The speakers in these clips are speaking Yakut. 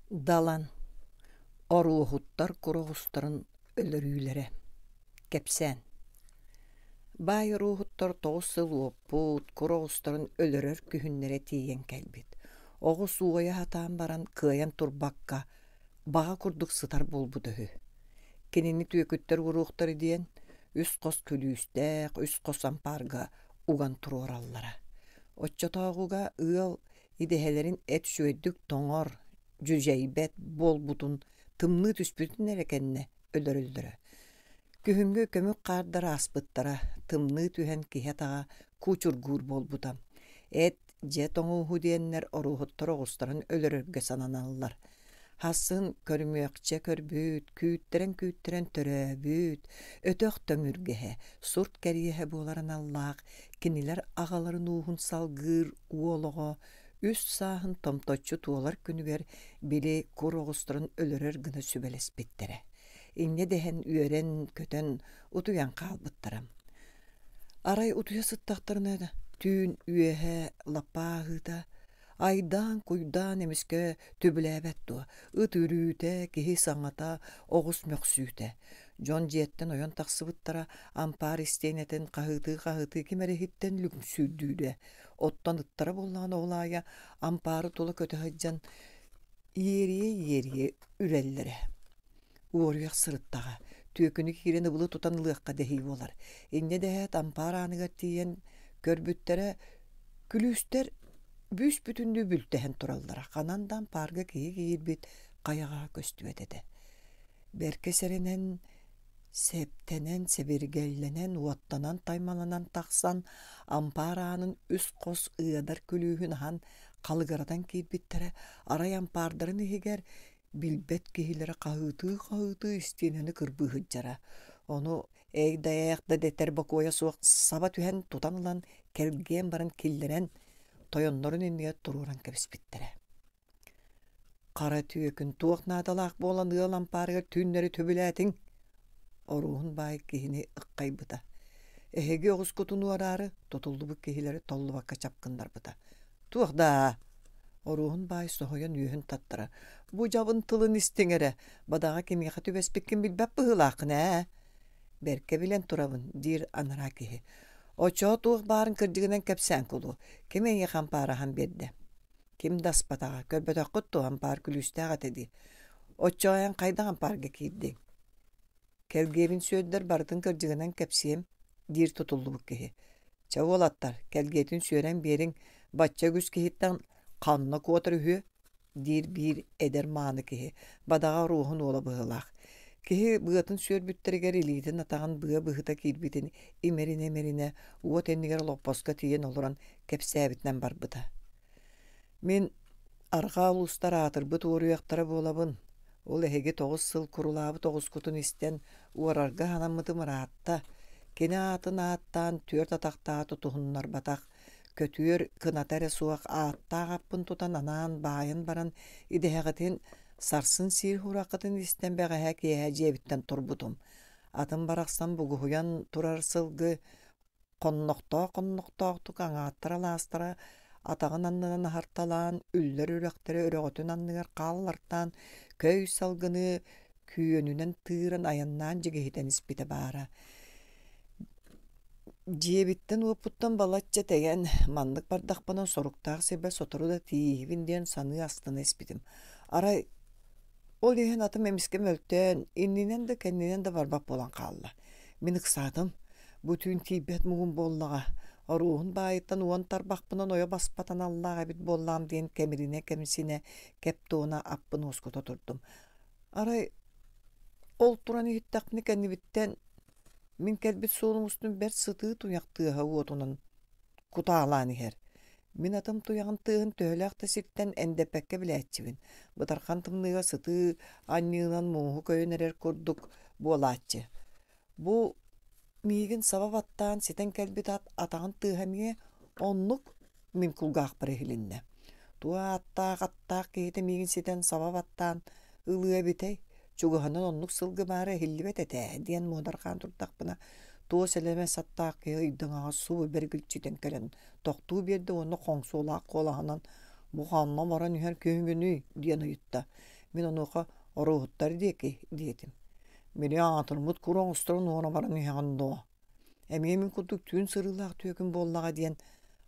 Далан Оруоһуттар куруһустарын өлөрүүлэрэ Кэпсээн Баай оруоһуттар 9 сыл уоппут, кур оҕустарын өлөрөр күһүннэрэ тиийэн кэлбит. Оҕус уойа сатаан баран кыайан турбакка, баҕа курдук сытар буолбута үһү. Кинини түөкүттэр уоруохтара диэн, үс хос күлүүстээх, үс хос ампаарга уган туруораллара. Оччотооҕуга ыал идэһэлэрин эт үчүгэйдик тоҥор, дьүдьэйбэт буолбутун тымныы түспүтүн эрэ кэннэ өлөрөллөрө. Күһүҥҥү көмүк хаардар ааспыттара, тымныы түһэн киһи атаҕа куучургуур буолбута. Эт, дьэ тоҥууһу диэннэр оруоһуттар оҕустарын өлөрөргө сананаллар. Хасын көрүмүөхчэ көрбүт, күүттэрэн-күүттэрэн төрөөбүт, өтөх төҥүргэһэ, сурт кэриэһэ буолар аналлаах кинилэр аҕаларын ууһун салгыыр уол оҕо үс сааһын томточчу туолар күнүгэр били кур оҕустарын өлөрөр гына сүбэлэспиттэрэ. Инньэ дэһэн үөрэн-көтөн утуйан хаалбыттара. Арай утуйа сыттахтарына түүн үөһэ лаппа ааһыыта Айдаан-куйдаан эмискэ түбүлээбэт дуо, ыт үрүүтэ, киһи саҥата, оҕус мөхсүүтэ. Дьон дьиэттэн ойон тахсыбыттара, ампаар истиэнэтин хаһыытыы-хаһыытыы ким эрэ иһиттэн лүҥсүйдүүрэ. Оттон ыттара буоллаҕына ол аайы ампаары тула көтө сылдьан иэрийэ-иэрийэ үрэллэрэ. Уоруйах сырыттаҕа, түөкүнү киирэн ыбылы тутан ылыахха дэһии буолар. Инньэ дэһээт ампаар ааныгар тиийэн көрбүттэрэ, күлүүстэр бүүс-бүтүннүү бүлтэһэн тураллара. Ханан да ампаарга киһи киирбит хайаҕаһа көстүбэт этэ. Бэркэ сэрэнэн, сэптэнэн, сэбиргэллэнэн, уоттанан-таймаланан тахсан, ампаар аанын үс хос ыадар күлүүһүн аһан халыгыратан киирбиттэрэ, арай ампаардарын иһигэр Билбэт киһилэрэ хаһыытыы-хаһыытыы истиэнэни кырбыы сылдьара. Ону эй да ээх да дэтэр бокуойа суох саба түһэн тутан ылан кэлгиэн баран киллэрэн тойоннорун иннигэр туруоран кэбиспиттэрэ. Хара түөкүн туох наадалаах буолан ыал ампаарыгар түүннэри түбүлээтиҥ? Оруоһун баай киһини ыххайбыта. Эһиги оҕускутун уораары тутуллубут киһилэри толлубакка чапкыннарбыта. Туох даа? Оруоһун баай соһуйан үөһүн таттара. Бу дьабын тылын истиҥ эрэ, бадаҕа кимиэхэ түбэспиккин билбэт быһыылааххын ээ. Бэркэ билэн турабын, диир анараа киһи. Оччоҕо туох баарын кырдьыгынан кэпсээн кулу. Ким эйиэхэ ампаар аһан биэрдэ? Ким да аспатаҕа, көрбөтөххүт дуо ампаар күлүүстээх этэ дии. Оччоҕо эн хайдах ампаарга киирдиҥ? Кэлгиэбин сүөрдэр барытын кырдьыгынан кэпсиэм, диир тутуллубут киһи. Чэ уолаттар, кэлгиэтин сүөрэн биэриҥ, бачча үгүс киһиттэн ханна куотар үһү? диир биир эдэр мааны киһи, бадаҕа оруоһун уола быһыылаах. Киһи быатын сүөрбүттэригэр илиитин-атаҕын быа быһыта киирбитин имэринэ-имэринэ уот иннигэр олоппоско тиийэн олорон кэпсээбитинэн барбыта. Мин арҕаа улуустар аатырбыт уоруйахтара буолабын. Ол эһиги 9 сыл курулаабыт оҕускутун истэн, уорарга санаммытым ыраатта. Кини аатын ааттаан түөрт атахтаах тутуһуннарбатах, көтүөр кыната эрэ суох ааттаах аппын тутан анаан баайан баран идэһэҕитин сарсын сиир сураххытын истэн бэҕэһээ киэһэ дьиэбиттэн турбутум. Атын барахсан бугуһуйан турар сылгы Хоннохтоох-хоннохтоохтук аҥааттар алаастара атаҕын аннынан аһарталаан, үллэр үрэхтэри өрөҕөтүн анныгар хааллартаан, көй салгыны күөнүнэн тыыран айаннаан дьигиһитэн испитэ баара. Дьиэбиттэн-уоппуттан балачча тэйэн, маннык бардахпына соруктаах сирбэр сотору да тиийиһибин диэн саныы астына испитим. Арай ол иһэн атым эмискэ мөлтөөн, иннинэн да кэннинэн да барбат буолан хаалла. Мин ыксаатым. Бу түүн тиийбэт муҥум буоллаҕа. Оруоһун баайыттан уон тарбахпынан ойо баспат аналлаах эбит буоллаам диэн кэмиринэ-кэмсинэ кэп туона аппын уоскута турдум. Арай ол туран иһиттэхпинэ кэннибиттэн мин кэлбит суолум устун бэрт сытыы туйах тыаһа уотунан кутаалаан иһэр. Мин атым туйаҕын тыаһын төһөлөөх да сиртэн эндэппэккэ билээччибин. Бытархан тымныыга сытыы анньыынан мууһу көйөн эрэр курдук буолааччы. Бу миигин саба баттаан ситэн кэлбит ат атаҕын тыаһа эмиэ оннук мин кулгаахпар иһилиннэ. Туох ааттаах аттаах киһитэ миигин ситэн саба баттаан ылыа эбитэй, чугаһынан оннук сылгы баара иһиллибэт этэ диэн муодарҕаан турдахпына, туос элэмэс аттаах киһи ыйдаҥаҕа субу бэргилчитэн кэлэн тохтуу биэрдэ уонна хоҥсуолаах куолаһынан «Бу ханна баран иһэр киһигиний?» диэн ыйытта. Мин онуоха «Оруоһуттар диэки» диэтим. «Били аатырбыт кур оҥосторун уора баран иһэҕин дуо? Эмиэ мин курдук түүн сырыылаах түөкүн буоллаҕа» диэн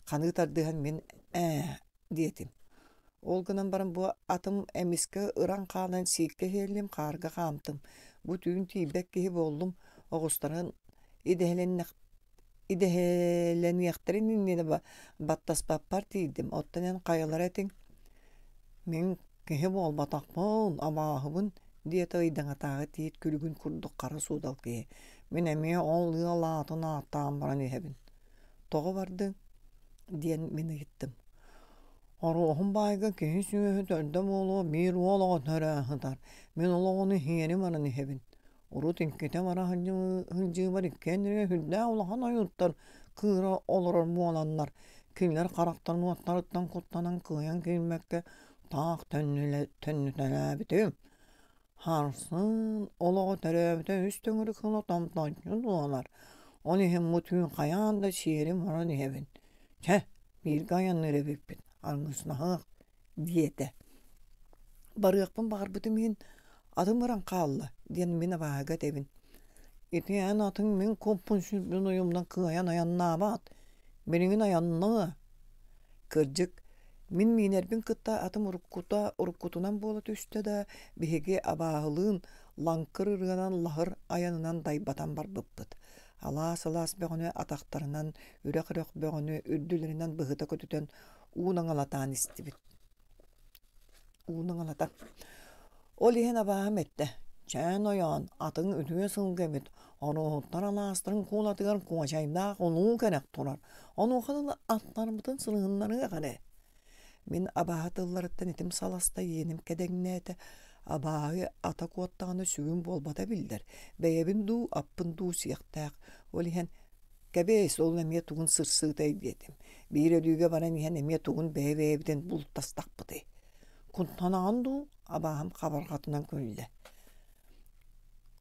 ханыы тардыһан мин «Ээ» диэтим. Ол гынан баран бу атым эмискэ ыран хаалан сииккэ иһиллим, хаарга хаамтым. Бу түүн тиийбэт киһи буоллум, оҕустаран идэһэлэннэх идэһэлэниэхтэрин иннинэ баттаспаппар тиийдим, оттон эн хайалара этиҥ? Мин киһи буолбатахпын, абааһыбын, диэтэ ыйдаҥатааҕы тиит күлүгүн курдук хара суудал киһи. Мин эмиэ ол ыал аатын ааттаан баран иһэбин. Тоҕо бардыҥ? диэн мин ыйыттым. Оруоһум баайга киһи сүөһү төрдө буолуо биир уол оҕо төрөөн сытар. Мин ол оҕону иһиэри баран иһэбин. Урут иккитэ бара сылдьыыбар иккиэннэригэр сүрдээх улахан ойууттар кыыра олорор буоланнар, кинилэр харахтарын уоттарыттан куттанан кыайан киирбэккэ таах төннүтэлээбитим. Харсын ол оҕо төрөөбүтэ үс төҥүрүк сыла томточчу буолар. Ол иһин бу түүн хайаан да сиэри баран иһэбин. Чэ, бииргэ айанныыр эбиппит, аргыстаһыах диэтэ. Барыахпын баҕарбытым иһин атым ыран хаалла диэн мин абааһыга этэбин. Ити эн атыҥ мин куппун-сүрбүн уйумнан кыайан айаннаабат, билигин айанныа. Кырдьык, мин миинэрбин кытта атым уруккута уруккутунан буола түстэ да, биһиги абааһылыын лаҥкыр ырыанан лаһыр айанынан дайбатан барбыппыт. Алаас-алаас бөҕөнү атахтарынан, үрэх-үрэх бөҕөнү үрдүлэринэн быһыта көтүтэн уу наҥалатаан истибит уу наҥалатан Ол иһин абааһым эттэ: «Чээн ойоон, атыҥ үтүө сылгы эбит, оруоһуттар алаастарын куулатыгар куочайдаах улуу кэрэх турар, онуоха дылы аттарбытын сырыһыннарыах эрэ». Мин абааһы тылларыттан этим саласта, иэним кэдэҥнээтэ, абааһы ата куоттаҕына сүгүн буолбата биллэр, бэйэбин дуу, аппын дуу сиэхтээх. Ол иһэн «Кэбиэс, ол эмиэ тугун сырсыытай» диэтим. Биир өлүүгэ баран иһэн эмиэ тугун бэйэ-бэйэбитин бултастахпытый. Куттанаҕын дуу, абааһым хабарҕатынан күллэ.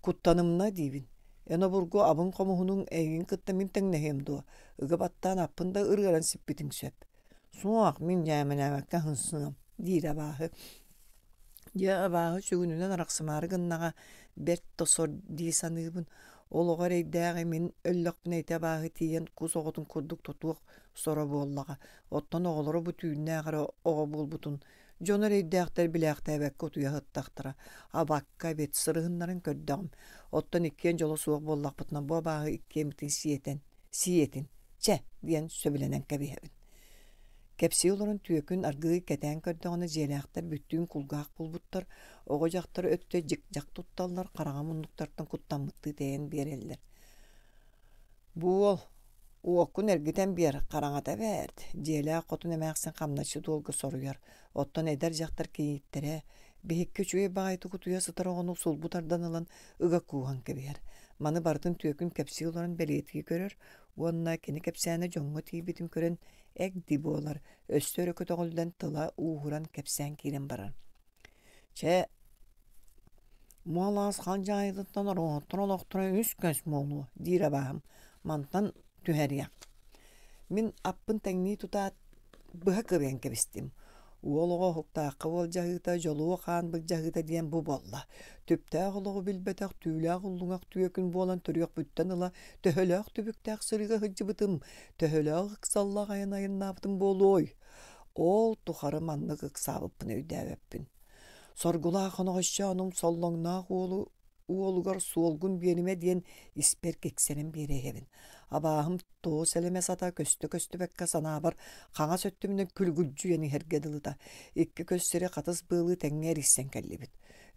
Куттанымна диибин. Эн обургу абыҥ хомуһунуҥ эйигин кытта мин тэҥнэһиэм дуо, ыга баттаан аппын да ырыаран сиппитиҥ сөп. Суох, мин дьээмэлээбэккэ сымсыам, диир абааһы. Дьэ, абааһы сүгүнүнэн арахсымаары гыннаҕа, бэрт да сор дии саныыбын. Ол оҕо эрэйдээҕи мин өллөхпүнэ ити абааһы тиийэн кус оҕотун курдук тотуох соро буоллаҕа. Оттон оҕолоро бу түүннээх эрэ оҕо буолбутун дьоно эрэйдээхтэр билээхтээбэккэ утуйа сыттахтара. Абакка эбит, сырыһыннарын көрдөҕүм. Оттон иккиэн дьоло суох буоллахпытына бу абааһы иккиэммитин сиэтэн, сиэтин, чэ диэн сөбүлэнэн кэбиһэбин. Кэпсии олорон түөкүн аргыый кэтээн көрдөҕүнэ дьиэлээхтэр бүттүүн кулгаах буолбуттар, оҕо-дьахтар өттө дьик-дьах тутталлар, хараҥа муннуктартан куттаммыттыы тэйэн биэрэллэр. Буол, уоккун эргитэн биэр, хараҥата бэрт, дьиэлээх хотун эмээхсин хамначчыт уолга соруйар, оттон эдэр дьахтар кийииттэрэ, биһикки үчүгэй баҕайытык утуйа сытар оҕону сулбу тардан ылан ыга кууһан кэбиһэр. Маны барытын түөкүн кэпсии олорон бэлиэтии көрөр уонна кини кэпсээнэ дьоҥҥо тиийбитин көрөн эгди буолар, өссө өрө көтөҕүллэн тыла ууһуран кэпсээн киирэн барар. Чэ, Муолаас халдьаайытыттан оруоһуттар олохторо үс көс буолуо, диир абааһым, мантан түһэриэх. Мин аппын тэҥнии тутаат, быһа кырыйан кэбистим. Уол оҕо уһуктаахха уолдьаһыыта, дьолуо хаан былдьаһыыта диэн бу буолла. Түптээх олоҕу билбэтэх түүлээх уллуҥах түөкүн буолан төрүөхпүттэн ыла төһөлөөх түбүктээх сырыыга сылдьыбытым, төһөлөөх ыксаллаах айан айаннаабытым буолуой? Ол тухары маннык ыксаабыппын өйдөөбөппүн. Соргулаах оноҕосчоонум соллоҥноох уолу уолугар суолгун биэримэ диэн испэр киксэрэн биэрэ иһэбин. Абааһым туос элэмэс ата көстө-көстүбэккэ санаабар хаҥас өттүбүнэн күлүгүлдьүйэн иһэргэ дылыта. Икки көс сири хатыс быалыы тэҥҥэ эрийсэн кэллибит.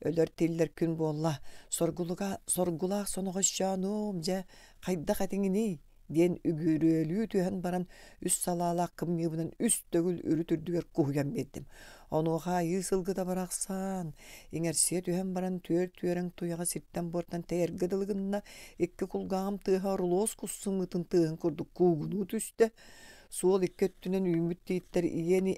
Өлөр-тиллэр күн буолла. Соргулуга, соргулаах соноҕосчоонуом, дьэ, хайдах этиҥиний? диэн үгүрүөлүү түһэн баран үс салаалаах кымньыыбынан үс төгүл үрүт үрдүгэр куһуйан биэрдим. Онуоха айыы сылгыта барахсан, иҥэрсийэ түһэн баран түөрт үөрэҥ туйаҕа сиртэн-буортан тэйэргэ дылы гынна, икки кулгааҕым тыаһа орулуос кус сымыытын тыаһын курдук куугунуу түстэ. Суол икки өттүнэн үүммүт тииттэр иэн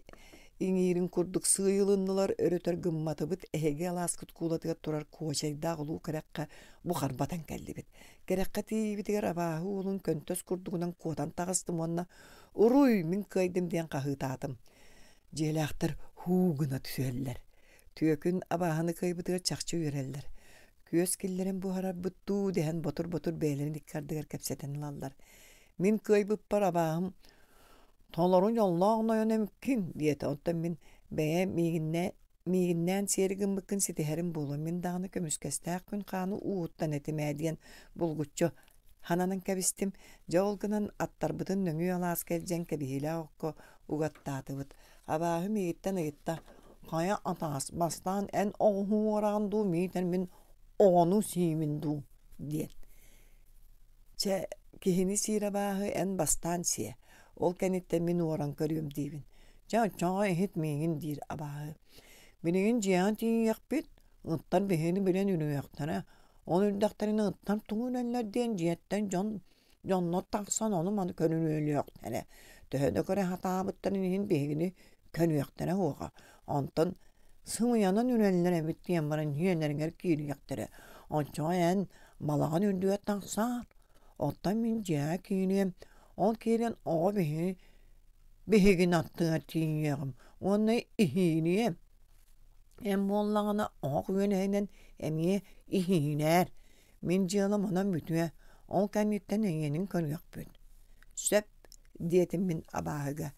иҥиирин курдук сыыйылыннылар, өрөтөр гымматыбыт, эһиги алааскыт куулатыгар турар куочайдаах улуу кэрэххэ бу харбатан кэллибит. Кэрэххэ тиийбитигэр абааһы уолун көнтөс курдугунан куотан таҕыстым уонна «Уруй, мин кыайдым» диэн хаһыытаатым. Дьиэлээхтэр һуу гына түсүһэллэр. Түөкүн абааһыны кыайбытыгар чахчы үөрэллэр. Күөс киллэрэн буһарарбыт дуу дэһэн ботур-ботур бэйэлэрин икки ардыгар кэпсэтэн ылаллар. Мин кыайбыппар абааһым «Толору дьоллоох нойон эмкин» диэтэ. Оттон мин бэйэм миигиннэ миигиннээн сиэри гыммыккын ситиһэрим буолуо, мин даҕаны көмүскэстээх күн хааны ууһуттан этим ээ диэн булгуччу хананан кэбистим. Дьэ ол гынан аттарбытын нөҥүө алааска илдьэн кэбиһиилээх окко угаттаатыбыт. Абааһы миигиттэн ыйытта: «Хайа атаас, бастаан эн оҕуһу уораҕын дуу, миитэр мин оҕону сиибин дуу?» диэн. «Чэ, киһини сиир абааһы эн бастаан сиэ, ол кэнниттэн мин уоран көрүөм» диибин. «Чэ, оччоҕо иһит миигин» диир абааһы. «Билигин дьиэҕэ тиийиэхпит, ыттар биһигини билэн үрүөхтэрэ, ол үрдэхтэринэ ыттар тугу үрэллэр диэн дьиэттэн дьон дьоннор тахсан ону-маны көрүнүөлүөхтэрэ, төһө да көрө сатаабыттарын иһин биһигини көрүөхтэрэ суоҕа, онтон сымыйанан үрэллэр эбит диэн баран дьиэлэригэр киириэхтэрэ, оччоҕо эн балаҕан үрдүгэр тахсаар, оттон мин дьиэҕэ киириэм, ол киирэн оҕо биһиги биһигин аттыгар тиийиэҕим уонна иһиириэм, эн буоллаҕына оһох үөлэһинэн эмиэ иһиинээр, Мин дьыалам онон бүтүө, ол кэнниттэн эйиэнин көрүөхпүт. Сөп, диэтим мин абааһыга.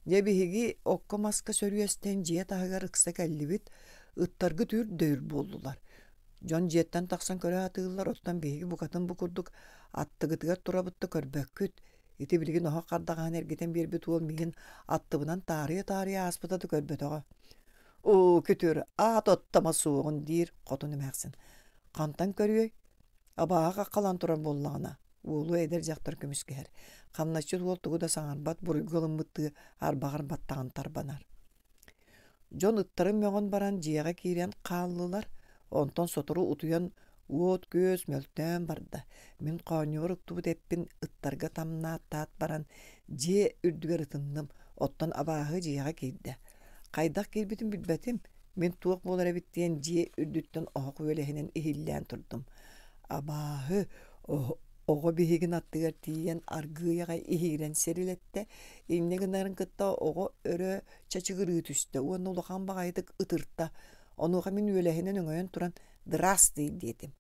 Дьэ биһиги окко-маска сөрүөстэн дьиэ таһыгар ыкса кэллибит, ыттаргыт үр да үр буоллулар. Дьон дьиэттэн тахсан көрө сатыыллар, оттон биһиги букатын бу курдук аттыгытыгар турабыт да көрбөккүт. Ити билигин оһох хардаҕаһын эргитэн биэрбит уол миигин аттыбынан таарыйа-таарыйа ааспыта да көрбөтөҕө. Оо, күтүр, аат оттомо суоҕун диир хотун эмээхсин. Хантан көрүөй? Абааһы хаххалаан турар буоллаҕына, уолу эдэр дьахтар көмүскэһэр. Хамначчыт уол тугу да саҥарбат, буруйга ылыммыттыы арбаҕар баттаҕын тарбанар. Дьон ыттарын мөҕөн баран дьиэҕэ киирэн хааллылар, онтон сотору утуйан уот-күөс мөлтөөн барда. Мин хоонньубар уктубут эппин ыттарга тамнааттаат баран дьиэ үрдүгэр ытынным, оттон абааһы дьиэҕэ киирдэ. Хайдах киирбитин билбэтим, мин туох буолар эбит диэн дьиэ үрдүттэн оһох үөлэһинэн иһиллээн турдум. Абааһы оҕо биһигин аттыгар тиийэн аргыый аҕай иһиирэн сирилэттэ, инньэ гынарын кытта оҕо өрө чачыгырыы түстэ уонна улахан баҕайытык ытырта. Онуоха мин үөлэһинэн өҥөйөн туран «Здравствуй» диэтим.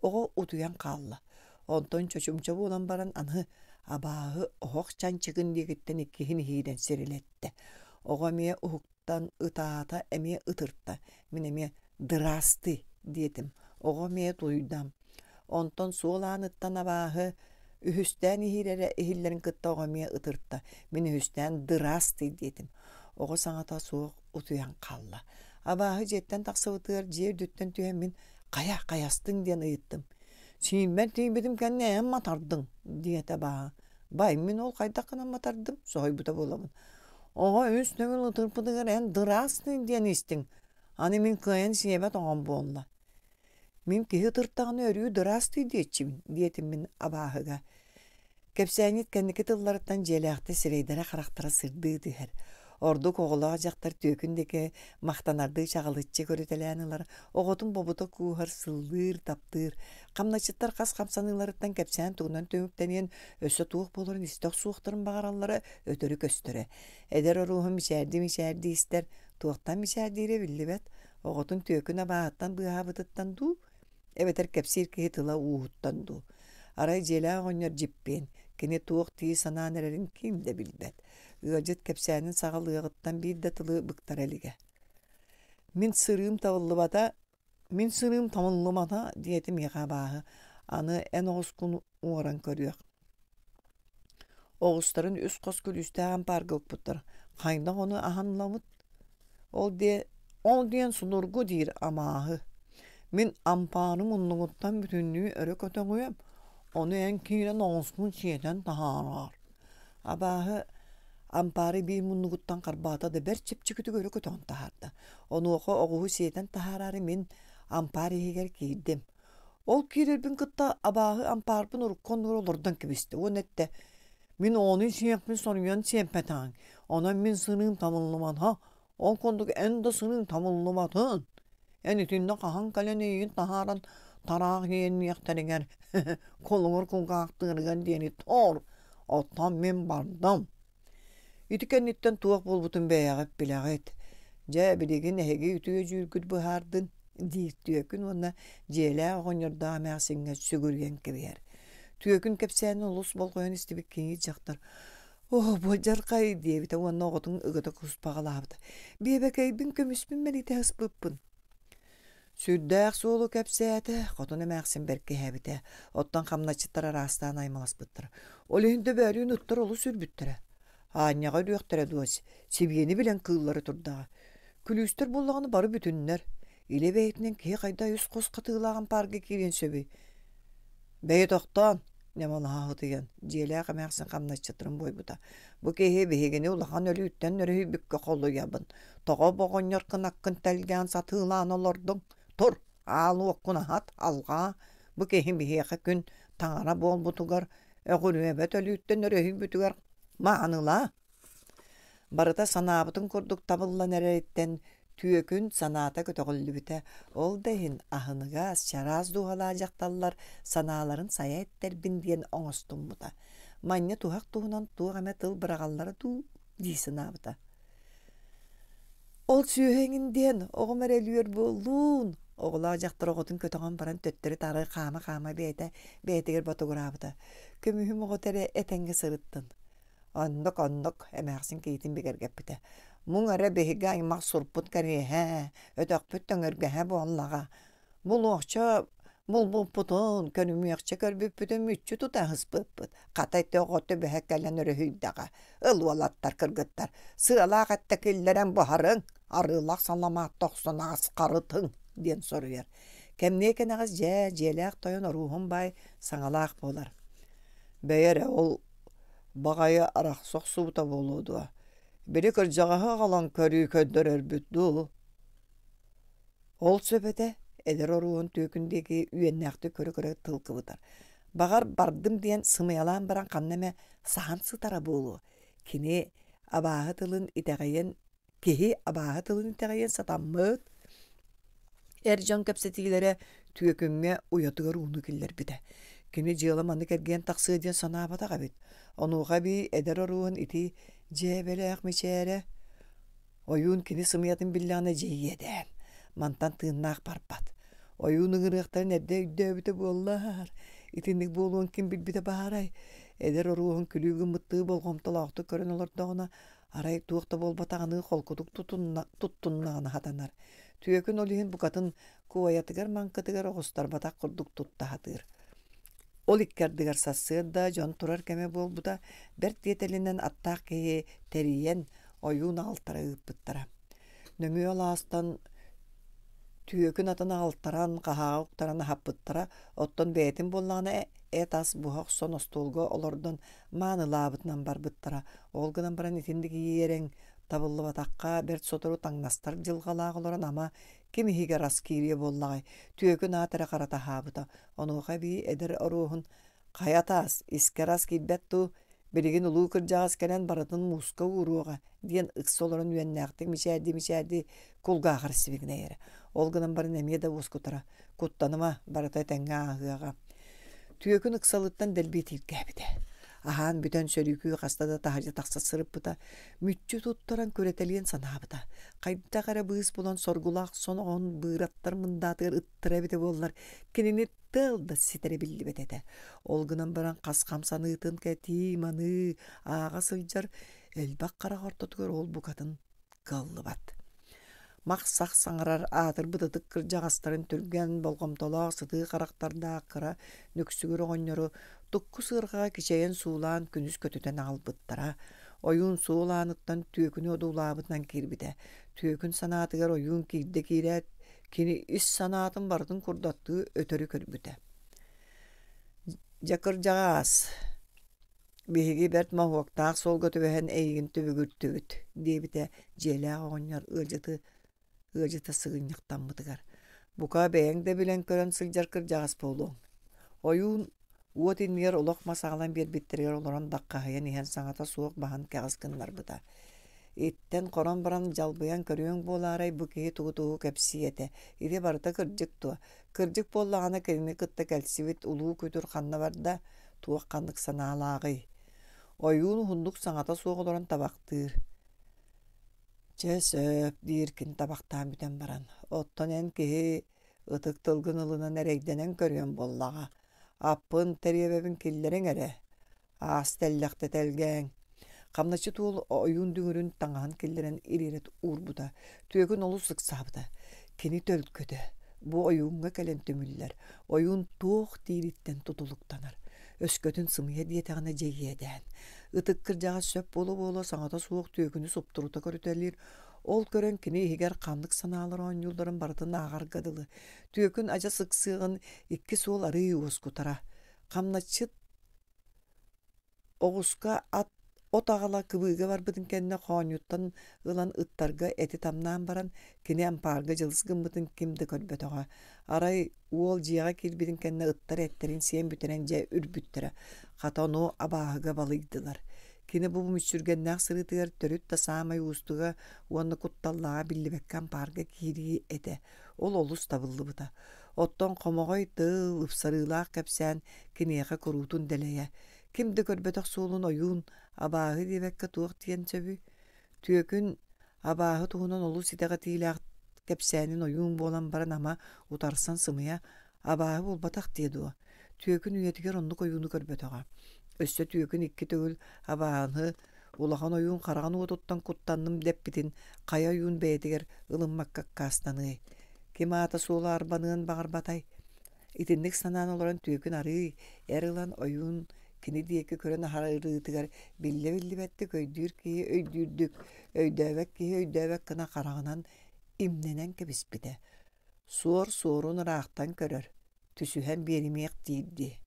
Оҕо утуйан хаалла. Онтон чочумча буолан баран аны абааһы оһох чанчыгын диэкиттэн иккиһин иһиирэн сирилэттэ. Оҕо эмиэ уһуктан ытаата, эмиэ ытырта. Мин эмиэ «Здравствуй» диэтим. Оҕо эмиэ тулуйда. Онтон суол ааныттан абааһы үһүстээн иһиирэрэ иһиллэрин кытта оҕо эмиэ ытырта. Мин үһүстээн «Здравствуй» диэтим. Оҕо саҥата суох утуйан хаалла. Абааһы дьиэттэн тахсыбытыгар дьиэ үрдүттэн түһэн мин «Хайа, хайастыҥ?» диэн ыйыттым. «Сииммэр тиийбитим кэннэ эн матардыҥ» диэтэ абааһы. «Бай, мин ол хайдах гынан матардым?» соһуйбута буолабын. «Оҕо үс төгүл ытырпытыгар эн «Здравствуй» диэн истиҥ, аны мин кыайан сиэбэт оҕом буолла. Мин киһи ытыртаҕына өрүү «Здравствуй» диэччибин» диэтим мин абааһыга. Кэпсээнньит кэнники тылларыттан дьиэлээхтэр сирэйдэрэ-харахтара сырдыы түһэр. Ордук оҕолоох дьахтар түөкүн диэки махтанардыы чаҕылыччы көрүтэлээн ылар, оҕотун бобута кууһар, сыллыыр, таптыыр. Хамначчыттар хас хамсаныыларыттан кэпсээн тугунан түмүктэниэн, өссө туох буоларын истэ охсуохтарын баҕараллара өтөрү көстөрө. Эдэр оруоһун мичээрдии-мичээрдии истэр, туохтан мичээрдиирэ биллибэт, оҕотун түөкүн абааһыттан быыһаабытыттан дуу, эбэтэр кэпсиир киһи тыла ууһуттан дуу. Арай дьиэлээх оҕонньор дьиппиэн, кини туох дии санаан эрэрин ким да билбэт. Ыалдьыт кэпсээнин саҕалыаҕыттан биир да тылы быктара илигэ. «Мин сырыым табыллыбата, мин сырыым табыллыбата» диэтэ миэхэ абааһы. «Аны эн оҕускун уоран көрүөх». Оҕустарын үс хос күлүүстээх ампаарга укпуттар. Хайдах ону аһан ылабыт? Ол диэ ол диэн судургу диир амааһы. Мин ампаарым муннугуттан бүтүннүү өрө көтөҕүөм, ону эн киирэн оҕускун сиэтэн таһаараар. Абааһы ампаары биир муннугуттан харбаата да бэрт чэпчэкитик өрө көтөҕөн таһаарда. Онуоха оҕуһу сиэтэн таһаараары мин ампаар иһигэр киирдим. Ол киирэрбин кытта абааһы ампаарбын урукку оннугар олордон кэбистэ уонна эттэ: «Мин оҕону сиэхпин соруйан сиэппэтэҕиҥ, онон мин сырыым табыллыбата, ол курдук эн да сырыыҥ табыллыбатын. Эн итиннэ хаһан кэлэн эйигин таһааран тараах иэнниэхтэригэр, кулугур кулгаахтыырыгар диэри тор, оттон мин бардым». Ити кэнниттэн туох буолбутун бэйэҕит билэҕит. Дьэ, билигин эһиги үтүө дьүүлгүт быһаардын, диир түөкүн уонна дьиэлээх оҕонньордоох эмээхсиҥҥэ сүгүрүйэн кэбиһэр. Түөкүн кэпсээнин олус болҕойон истибит кийиит дьахтар «Оо, буодьархай!» диэбитэ уонна оҕотун ыгыта куспаҕалаабыта. «Биэбэкэйбин көмүспүн мэлитэ сыспыппын». Сүрдээх суолу кэпсээтэ, хотун эмээхсин бэркиһээбитэ, оттон хамначчыттар араастаан аймаласпыттара. Ол иһин дөбөөрүүн ыттар олус үрбүттэрэ. Аанньаҕа өлүөхтэрэ дуо, сибиэни билэн кыыллары турдаҕа. Күлүүстэр буоллаҕына бары бүтүннэр. Илэ бэйэтинэн киһи хайдах үс хос хатыылаах ампаарга киириэн сөбүй? Бэйэ тохтоон, ньамалаһа утуйан, дьиэлээх эмээхсин хамначчыттарын буойбута. Бу киһи биһигини улахан өлүүттэн өрүһүйбүккэ холуйабын. Тоҕо боҕонньор кынаккын тэлгээн сатыылаан олордуҥ? Тур, аал уоккун аһат, алҕаа. Бу киһи биһиэхэ күн таҥара буолбутугар, өҕүрүөбэт өлүүттэн өрүһүйбүтүгэр маанылаа. Барыта санаабытын курдук табыллан эрэриттэн түөкүн санаата көтөҕүллүбүтэ. Ол да иһин аһыныгас, чараас дууһалаах дьахталлар санааларын сайа эттэрбин диэн оҥостуммута. Манньа туһах туһунан туох эмэ тыл быраҕаллара дуу дии санаабыта. Ол сүөһү эҥин диэн оҕом эрэ өлүөр буоллун оҕолоох дьахтар оҕотун көтөҕөн баран төттөрү-таары хаама-хаама бэйэтэ бэйэтигэр ботугураабыта. Көмүһүм оҕото эрэ этэҥҥэ сырыттын. Оннук, оннук, эмээхсин киһитин бигэргэппитэ. Муҥ эрэ биһиги аймах сурпут кэриэһэ, өтөхпүт төҥүргэһэ буоллаҕа. Булуохча булбуппутун, көрүмүөхчэ көрбүппүтүн мүччү тута аһыспыппыт. Хата ити оҕо түбэһэ кэлэн өрүһүйдэҕэ. Ыл уолаттар, кыргыттар, сыалаах эттэ киллэрэн буһарыҥ, арыылаах саламаат тохсун аасхарытыҥ диэн соруйар. Кэмниэ кэнэҕэс дьээ, дьиэлээх тойон Оруоһун баай саҥалаах буолар. Бэйэ эрэ ол баҕайы арахса охсубута буолуо дуо? Били кырдьаҕаһы аҕалан көрүү көрдөрөрбүт дуу? Ол сөп этэ, эдэр оруоһун түөкүн диэки үөннээхтик көрө-көрө тыл кыбытар. Баҕар, бардым диэн сымыйалаан баран ханна эмэ саһан сытара буолуо. Кини абааһы тылын итэҕэйэн Киһи абааһы тылын итэҕэйиэн сатаммыт. Эр дьон кэпсэтиилэрэ түөкүҥҥэ уйатыгар ууну киллэрбитэ. Кини дьыала маннык эргийэн тахсыа диэн санаабатах эбит. Онуоха эбии эдэр оруоһун ити дьээбэлээх мичээрэ ойуун кини сымыйатын биллэҕинэ дьиэйиэдээн мантан тыыннаах барбат. Ойуун ыҥырыахтарын эрдэ өйдөөбүтэ буоллар, итинник буолуон ким билбитэ баарай? Эдэр оруоһун күлүү гыммыттыы болҕомтолоохтук көрөн олордоҕуна, Арай туох да буолбатаҕыныы холкутук туттуннаҕына сатанар. Түөкүн ол иһин букатын куойатыгар-маҥкытыгар оҕустарбатах курдук тутта сатыыр. Ол икки ардыгар сарсыарда дьон турар кэмэ буолбута, бэрт тиэтэлинэн аттаах киһи тэрийэн ойуун аҕалтара ыыппыттара. Нөҥүө алаастан түөкүн атын аҕалтаран, хаһааҕа уктаран аһаппыттара, оттон бэйэтин буоллаҕына эт ас буһа охсон остуолга олордон маанылаабытынан барбыттара. Ол гынан баран итинник иэрэҥ табыллыбатахха бэрт сотору таҥнастар дьылҕалаах олорон ама ким иһигэр ас киириэ буоллаҕай, түөкүн аат эрэ хара таһаабыта. Онуоха эбии эдэр оруоһун «Хайа таас, искэр ас киирбэт дуу, билигин улуу кырдьаҕас кэлэн барытын мууска ууруоҕа» диэн ыкса олорон үөннээхтик мичээрдии-мичээрдии кулгааҕар сибигинэйэрэ. Ол гынан баран эмиэ да уоскутара Куттаныма, барыта этэҥҥэ ааһыаҕа. Түөкүн ыксалыттан дэлби итииргээбитэ. Аһаан бүтэн сөрүүкүү хаста да таһырдьа тахса сырыппыта, мүччү туттаран күрэтэлиэн санаабыта. Хайдах эрэ быыс булан соргулаах соноҕоһун быыраттар мындаатыгар ыттара эбитэ буоллар, кинини тыал да ситэрэ биллибэт этэ. Ол гынан баран хас хамсаныытын кэтии-маныы ааҕа сылдьар элбэх харах ортотугар ол букатын кыаллыбат. Мах-сах саҥарар аатырбыт ытык кырдьаҕастарын түргэн, болҕомтолоох сытыы харахтардаах кыра нүксүгүр оҕонньору тукку сыарҕаҕа кичэйэн суулаан күнүс көтүтэн аҕалбыттара. Ойуун суол ааныттан түөкүнү одуулаабытынан киирбитэ. Түөкүн санаатыгар ойуун киирдэ киирээт, кини ис санаатын барытын курдаттыы өтөрү көрбүтэ. Дьэ кырдьаҕаас, Биһиги бэрт моһуоктаах суолга түбэһэн эйигин түбүгүртүбүт, диэбитэ дьиэлээх оҕонньор ыалдьыты ыалдьыта сыгынньахтаммытыгар. Бука бэйэҥ да билэн көрөн сылдьар кырдьаҕас буолуоҥ. Ойуун уот иннигэр олох мас аҕалан биэрбиттэригэр олорон даххаһыйан иһэн саҥата суох баһын кэҕис гыннарбыта. Иттэн хорон баран дьалбыйан көрүөҥ буолаарай бу киһи тугу-тугу кэпсиэ этэ. Ити барыта кырдьык дуо? Кырдьык буоллаҕына кинини кытта кэлсибит улуу күтүр ханна барда? Туох ханнык санаалааҕый? Ойуун уһуннук саҥата суох олорон табахтыыр. Чэ сөп, диир кини табахтаан бүтэн баран, оттон эн киһи ытык тылгын ылынан эрэйдэнэн көрүөм буоллаҕа. Аппын, тэриэбэбин киллэриҥ эрэ. Аас тэллэхтэ тэлгээҥ. Хамначчыт уол ойуун дүҥүрүн таҥаһын киллэрэн ириэрэ уурбута. Түөкүн олус ыксаабыта. Кини төлкөтө. Бу ойууҥҥа кэлэн түмүллэр. Ойуун туох диириттэн тутулуктанар. Өскөтүн сымыйа диэтэҕинэ дьэ иэдээн. Ытык кырдьаҕас сөп буола-буола саҥата суох түөкүнү суптурута көрүтэлиир. Ол көрөн кини иһигэр ханнык санаалар оонньуулларын барытын ааҕарга дылы. Түөкүн адьас ыксыаҕын икки суол арыый уоскутара. Хамначчыт Оҕуска ат от аҕала кыбыыга барбытын кэннэ хоонньуттан ылан ыттарга эти тамнаан баран, кини ампаарга дьылыс гыммытын ким да көрбөтөҕө. Арай уол дьиэҕэ киирбитин кэннэ ыттар эттэрин сиэн бүтэрэн дьэ үрбүттэрэ. Хата ону абааһыга балыйдылар. Кини бу мүччүргэннээх сырыытыгар төрүт да саамай уустуга уонна кутталлааҕа биллибэккэ ампаарга киирии этэ. Ол олус табыллыбыта. Оттон хомоҕой тыл, ыпсарыылаах кэпсээн киниэхэ куруутун дэлэйэ. Ким да көрбөтөх суолун ойуун, абааһы диэбэккэ туох диэн сөбүй? Түөкүн абааһы туһунан олус итэҕэтиилээх кэпсээнин ойуун буолан баран ама утарсан сымыйа абааһы буолбатах диэ дуо? Түөкүн үйэтигэр оннук ойууну көрбөтөҕө. Өссө түөкүн икки төгүл абааһыны улахан ойуун хараҕын уотуттан куттанным дэппитин хайа ойуун бэйэтигэр ылыммакка аккаастаныай? Ким аата-суола арбаныан баҕарбатай? Итинник санаан олорон түөкүн арыый эр ылан ойуун кини диэки көрөн аһарыытыгар биллэ-биллибэттик өйдүүр киһи өйдүүрдүк, өйдөөбөт киһи өйдөөбөт гына хараҕынан имнэнэн кэбиспитэ. Суор суорун ыраахтан көрөр, түсүһэн биэримиэх диирдии.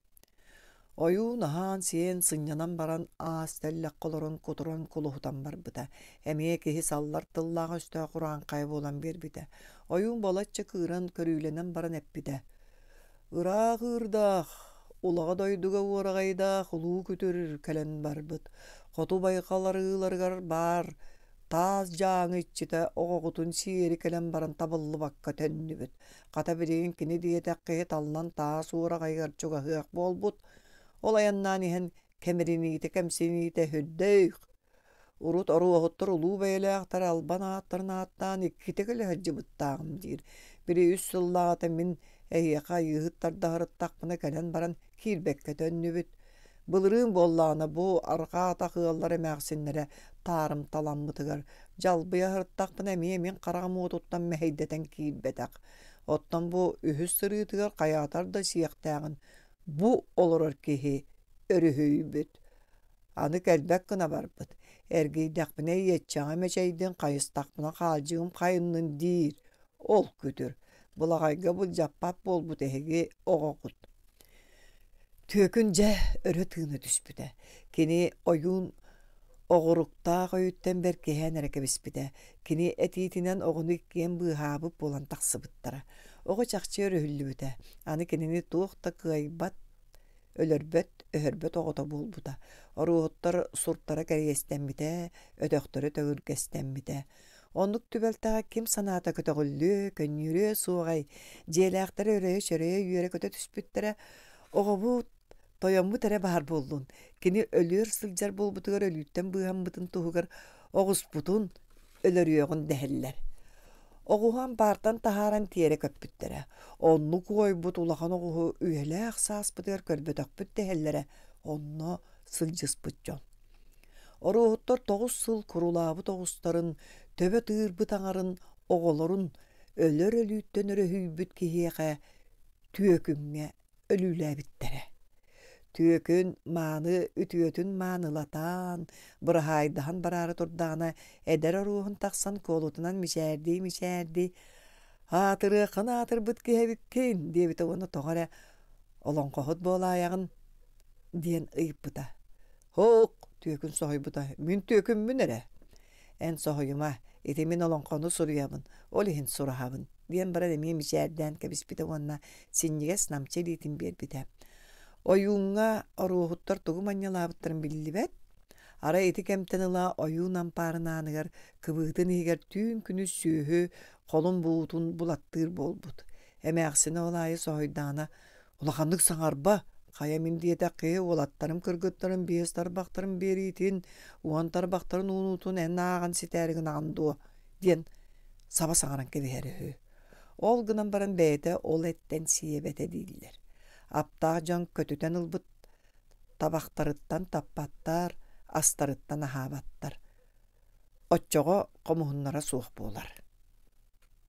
Ойуун аһаан-сиэн, сынньанан баран аас тэллэххэ олорон кутуран кулуһутан барбыта. Эмиэ киһи саллар тыллаах өстөөх урааҥхайа буолан биэрбитэ. Ойуун балачча кыыран, көрүүлэнэн баран эппитэ: «Ыраах ыырдаах, улаҕа дойдуга уораҕайдаах улуу күтүр кэлэн барбыт. Хоту байҕал арыыларыгар баар таас дьааҥы иччитэ оҕоҕутун сиэри кэлэн баран табыллыбакка төннүбүт. Хата билигин кини диэтэх киһи таллан таас уораҕайыгар чугаһыах буолбут. Ол айаннаан иһэн кэмириниитэ-кэмсиниитэ сүрдээх. Урут оруоһуттар улуу бэйэлээхтэр албан ааттарын ааттаан иккитэ кэлэ сылдьыбыттааҕым диир. Били үс сыллааҕыта мин эһиэхэ айыыһыт тардаһырыттахпына кэлэн баран киирбэккэ төннүбүт. Былырыын буоллаҕына бу арҕаа атах ыаллар эмээхсиннэрэ таарымталаммытыгар дьалбыйа сырыттахпына эмиэ мин хараҕым уотуттан мэһэйдэтэн киирбэтэх. Оттон бу үһүс сырыытыгар хайаатар да сиэхтээҕин бу олорор киһи өрүһүйбүт. Аны кэлбэт гына барбыт. Эргийдэхпинэ иэччэҕим эчэйдин, хайыстахпына хаалдьыгым хайыннын диир. Ол күтүр. Былаҕайга былдьаппат буолбут эһиги оҕоҕут. Түөкүн дьэ өрө тыына түспүтэ. Кини ойуун оҕуруктаах өйүттэн бэркиһээн эрэ кэбиспитэ. Кини этиитинэн оҕону иккиэн быыһаабыт буолан тахсыбыттара. Оҕо чахчы өрүһүллүбүтэ. Аны кинини туох да кыайбат, өлөрбөт, өһөрбөт оҕото буолбута. Оруоһуттар суртара кэриэстэммитэ, өтөхтөрө төҥүргэстэммитэ. Оннук түбэлтэҕэ ким санаата көтөҕүллүө, көнньүөрүө суоҕай, дьиэлээхтэрэ өрөйө-чөрөйө үөрэ-көтө түспүттэрэ, оҕобут, тойоммут эрэ баар буоллун, кини өлүөр сылдьар буолбутугар өлүүттэн быыһаммытын туһугар оҕуспутун өлөрүөҕүн дэһэллэр. Оҕуһу ампаартан таһааран тиэрэ көппүттэрэ. Оннук уойбут улахан оҕуһу үйэлээх сааспытыгар көрбөтөхпүт дэһэллэрэ онно сылдьыспыт дьон. Оруоһуттар тоҕус сыл курулаабыт оҕустарын, төбө тыырбыт аҥарын оҕолорун өлөр өлүүттэн өрөһүйбүт киһиэхэ түөкүҥҥэ өлүүлээбиттэрэ. Түөкүн мааны үтүөтүн маанылатан, быраһаайдаһан бараары турдаҕына, эдэр оруоһун тахсан куолутунан мичээрдии-мичээрдии «Аатырыаххын аатырбыт киһи эбиккин» диэбитэ уонна тоҕо эрэ «Олоҥхоһут буолаайаҕын» диэн ыйыппыта. «Һук!» түөкүн соһуйбута. «Мин түөкүммүн эрэ». «Эн соһуйума, ити мин олоҥхону суруйабын, ол иһин сураһабын» диэн баран эмиэ мичээрдээн кэбиспитэ уонна синньигэс намчы илиитин биэрбитэ. Ойууҥҥа оруоһуттар тугу манньалаабыттарын биллибэт. Арай ити кэмтэн ыла ойуун ампаарын ааныгар кыбыытын иһигэр түүн-күнүс сүөһү холун буутун булаттыыр буолбут. Эмээхсинэ ол аайы соһуйдаҕына Улаханнык саҥарба, хайа мин диэтэх киһи уолаттарым кыргыттарым биэс тарбахтарын биэриитин, уон тарбахтарын уунуутун эн ааҕан ситээри гынаҕын дуо? диэн саба саҥаран кэбиһэрэ үһү. Ол гынан баран бэйэтэ ол эттэн сиэбэтэ дииллэр. Аптаах дьон көтүтэн ылбыт табахтарыттан таппаттар, астарыттан аһаабаттар. Оччоҕо хомуһуннара суох буолар.